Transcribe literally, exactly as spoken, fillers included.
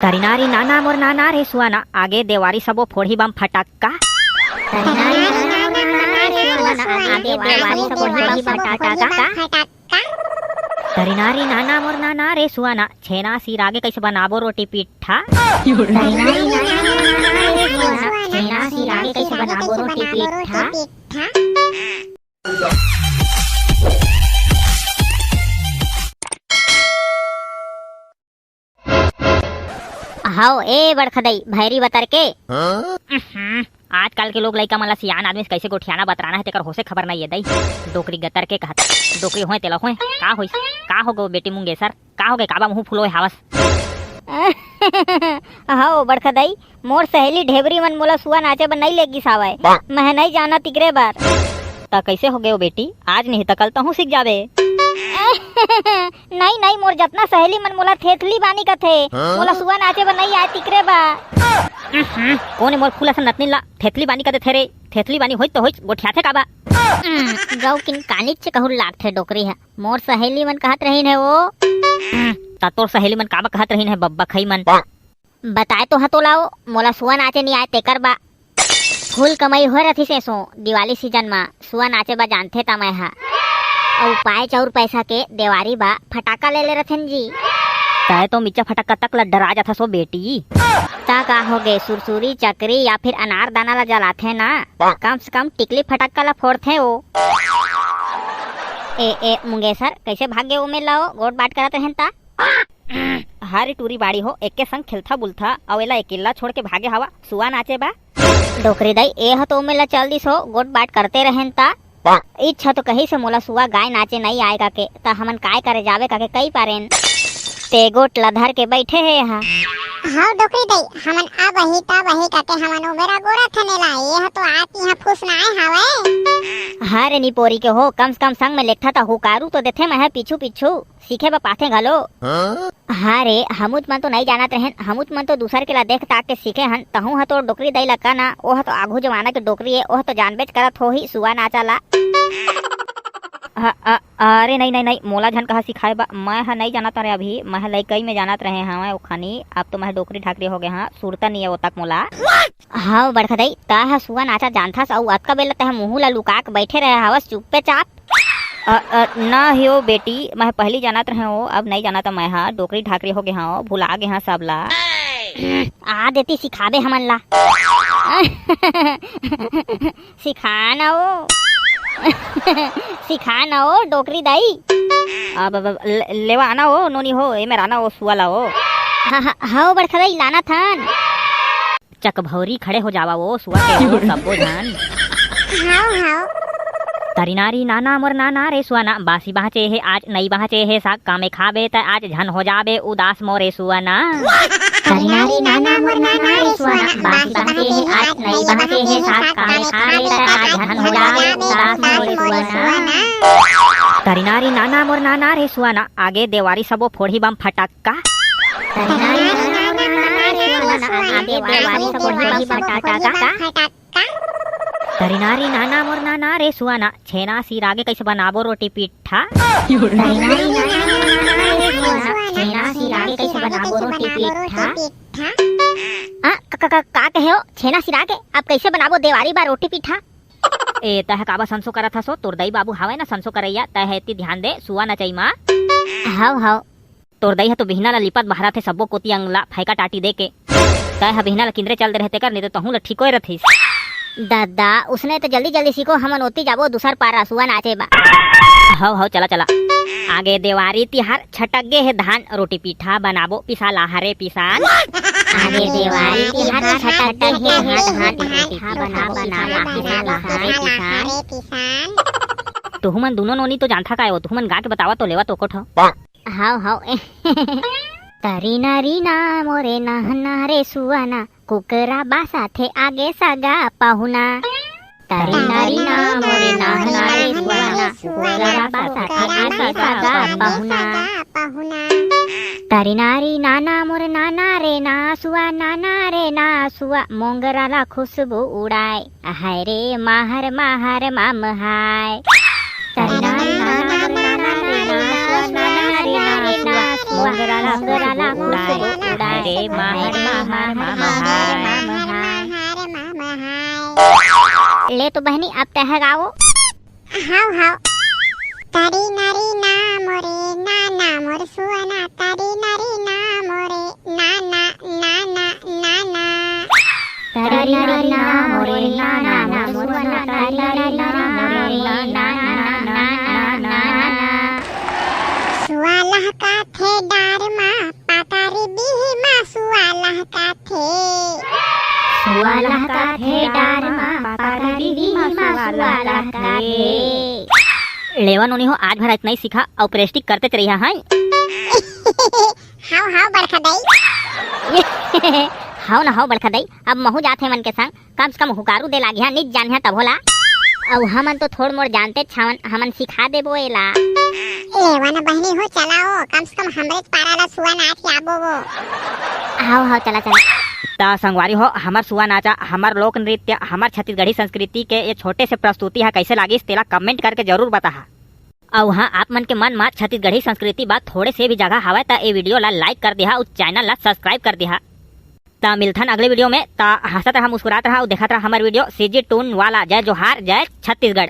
तरिनारी नाना मोर नाना रे सुआना, आगे देवारी सबो फोड़ही बम फटाका। तरिनारी नाना मोर नाना रे सुआना, आगे देवारी सबो फोड़ही बम फटाका। तरिनारी नाना मोर नाना रे सुआना, छेना सिरागे कइसे बनाबो रोटी पीठा। तरिनारी नाना मोर नाना रे सुआना, छेना सिरागे कइसे बनाबो रोटी पीठा। हव ए बड़खदई, भैरी बतर के। हाँ? उहुं, आजकल के लोग लइका मन ला सियान आदमी से कइसे गोठियाना बतराना हे, तेकर होसे खबर नइ हे दई। डोकरी गतर के कहत, डोकरी होय तेला होय। का होइस? का हो गो बेटी मुंगेसर? का हो गे? काबा मुंह फुलोय हावस? हव बड़खदई, मोर सहेली ढेबरी मन मोला सुआ नाचे बर नइ ले गिस हावय। मैं नइ जाना तिकरे बर। त कइसे हो गयो बेटी? आज नहीं त कल तहूँ सीख जाबे। नइ, नइ, मोर जतना सहेली मन मोला थेथली बानी कथे। हाँ? मोला सुआ नाचे बर नइ आय तिकरे बर। उहुं, कोन ए मोर फूल असन नतनीन ला थेथली बानी कथे रे? थेथली बानी होइच त होइच, गोठियाथे काबा? उहुं, गौ किन कानिच कहूँ लागथे डोकरी ह। मोर सहेली मन कहत रहिन हे ओ। उहुं, त तोर सहेली मन काबा कहत रहिन हे बब्बा खई मन? बताए तो ह तोला ओ, मोला सुआ नाचे नइ आय तेकर बा। फुल कमई होय रथिस एसो दिवाली सीजन म, सुआ नाचे बर जानथे त मैं ह। अउ पाए चाउर पैसा के देवारी बा फटाका ले ले रथेन जी। तय तो मिच्चा फटाका तक ल डरा जाथस ओ बेटी। त का होगे, सुरसुरी, चकरी या फिर अनार दाना ल जलाथे ना, कम से कम टिकली फटाका ल फोड़थे ओ। ए, ए, मुंगेसर, कइसे भाग गे ओ मेर ल ओ, गोठ बात करत रहेन त? हरे टूरी बाड़ी हो, एके संग खेलथा बुलथा, अउ एला अकेल्ला छोड़ के भागे हवा, सुआ नाचे बा। डोकरी दाई, ए ह तो ओमे ला चल दिस हो, गोठ बात करते रहेन ता। इच्छा तो कहिस हे मोला सुआ गाय नाचे नइ आय काके, त हमन काय करे जाबे काके कहि पारेन। ते गोठ ला धर के बइठे हे हा। हव डोकरी दाई, हमन अब अही तब अही काके हमन ओमे ला गोड़ा थने ला, ए ह तो आप इहाँ फुसनाए हवय। हरे निपोरी के हो, कम से कम संग में लेगथा त हुकारू तो देथे मैं ह पीछू पीछू। सीखे बर पाथे घलो। हाँ? हाँ रे, हमूच मन तो नइ जानत रहेन, हमूच मन तो दूसर के ला देख ताक के सीखे हन, तहूँ ह तोर डोकरी दाई ला कह ना, ओह तो आघू जमाना के डोकरी ए, ओह तो जानबेच करत होही सुआ नाचा ला। ह-, अ-, अरे नइ, नइ, नइ, मोला झन कहा सिखाए बा, मैं ह नइ जानत रे अभी, मैं ह लइकई में जानत रहे हवं ओखानी, अब तो मैं ह डोकरी ढाकरी हो गे हंव, सुरता नइ ए ओ तक मोला। हव बड़खा दाई, तैं ह सुआ नाचा जानथस अउ अतका बेला तैं ह मुहूं ला लुका के बइठे रहे हवस चुप्पे चाप। अ, अ, ना हे ओ बेटी, मैं पहिली जानत रहेंव, अब नइ जानत मैं ह, डोकरी ढाकरी हो गे हंव, भुला गे हंव सब ला। आ देती सिखाबे हमन ला। सिखा ना ओ। सिखा ना ओ, डोकरी दाई। अब, अब, अब, ले-, लेवा आना ओ, नोनी हो, ए मेर आना ओ, सुआ ला ओ। ह-, ह-, हव बड़खा दाई, लाना थन। चकभौरी खड़े हो जावा ओ सुआ के ओ सब्बो झन। हाव, हाव। तरिनारी नाना मोर नाना रे सुआना, बासी बाँचे हे आज नइ बाँचे हे साग, कामे खाबे त आज झन हो जाबे उदास मोरे सुआना। तरिनारी नाना मोर नाना रे सुआना, बासी बाँचे हे आज नइ बाँचे हे साग, कामे खाबे त आज झन हो जाबे उदास मोरे सुआना। तरिनारी नाना मोर नाना रे सुआना, आगे देवारी सबो फोड़ही बम फटाका। तरिनारी नाना मोर नाना रे सुआना, छेना सिरागे कइसे बनाबो रोटी पीठा। तरिनारी नाना मोर नाना रे सुआना, छेना सिरागे कइसे बनाबो रोटी पीठा। आ, क-, क-, क-, का कहे हो? छेना सिरागे? अब कइसे बनाबो देवारी बा रोटी पीठा? ए, तैं ह काबर संसो करत हस ओ? तोर दाई बाबू हावय ना संसो करइया, तैं ह एती ध्यान दे, सुआ नचई मा। हव, हव। तोर दाई ह तो बिहना ला लिपत बहरत हे, सब्बो कोती अंग ला फैका टाटी दे के। तैं ह बिहना ला किंदरे चल दे रहे तेकर, नइ तो तहूं ला ठिकोय रथिस। ददा, उसने तो जल्दी जल्दी सीखो, हमन ओती जाबो दूसर पारा सुआ नाचे बा। हव, हव, चला, चला। आगे देवारी तिहार छटक गे हे धान, रोटी पीठा बनाबो पिसा ला हरे पिसान। आगे देवारी तिहार छटक गे हे धान, रोटी पीठा बनाबो पिसा ला हरे पिसान। तुहू मन दूनो नोनी तो जानथा काय ओ, तुहू मन गा के बतावा तो लेवा तो कोठो। हव, हव। तरिना रिना मोरे नहना रे सुअना, कुकरा बासाथे आगे सगा पहुना। तरिना रिना मोरे नहना रे सुअना, कुकरा बासाथे आगे सगा पहुना। तरिना रिना ना मोरे नाना रे ना सुआ, नाना रे ना सुआ, मोंगरा ला खुशबू उड़ाए। हाय रे माहर माहर माम हाय। तरिना रे ना ना ना ना रे ना सुआ, नाना रे ना सुआ, मोंगरा ला मोंगरा ला खुशबू उड़ाए रे महर महर महर। ले तो बहनी, अब तैं ह गाओ। हाव हाव। तारी नारी ना मोरे ना ना मोर सुआ ना, तारी नारी ना मोरे ना ना ना ना ना ना। तारी नारी ना मोरे ना ना मोर सुआ ना, तारी नारी ना मोरे ना ना ना ना ना ना। सुआ लहकाथे डार मा, पातारी बिही मा सुआ लहकाथे। सुआ लहकाथे डार मा, पातारी बिही मा सुआ लहकाथे। लेवा नोनी हो, आज भर इतना ही सीखा अउ practice करते रहिहा, हैं? हाव हाव बड़का दाई। हाव ना हाव बड़का दाई, अब महू जात हे मन के संग, कम से कम हुकारू दे लागिहा, नित जानिहा तभो ला। अउ हमन तो थोड़ मोड़ जानते छावन, हमन सिखा देबो एला। लेवा ना बहनी हो, चलाओ, कम से कम हमरे पारा ला सुआ नाच के आबो वो। हाव हाव, चला चला। त संगवारी हो, हमर सुआ नाचा, हमर लोक नृत्य, हमर छत्तीसगढ़ी संस्कृति के ये छोटे से प्रस्तुति ह कैसे लागिस, तेला comment करके जरूर बताहा। अउ हाँ, आप मन के मन मा छत्तीसगढ़ी संस्कृति बा थोड़े से भी जगह हावय, त ए video ला like कर दिहा अउ channel ला subscribe कर दिहा। त मिलथन अगले video में। त हंसत रहा, मुस्कुरात रहा अउ देखत रहा हमर video CG Toon वाला। जय जोहार, जय छत्तीसगढ़।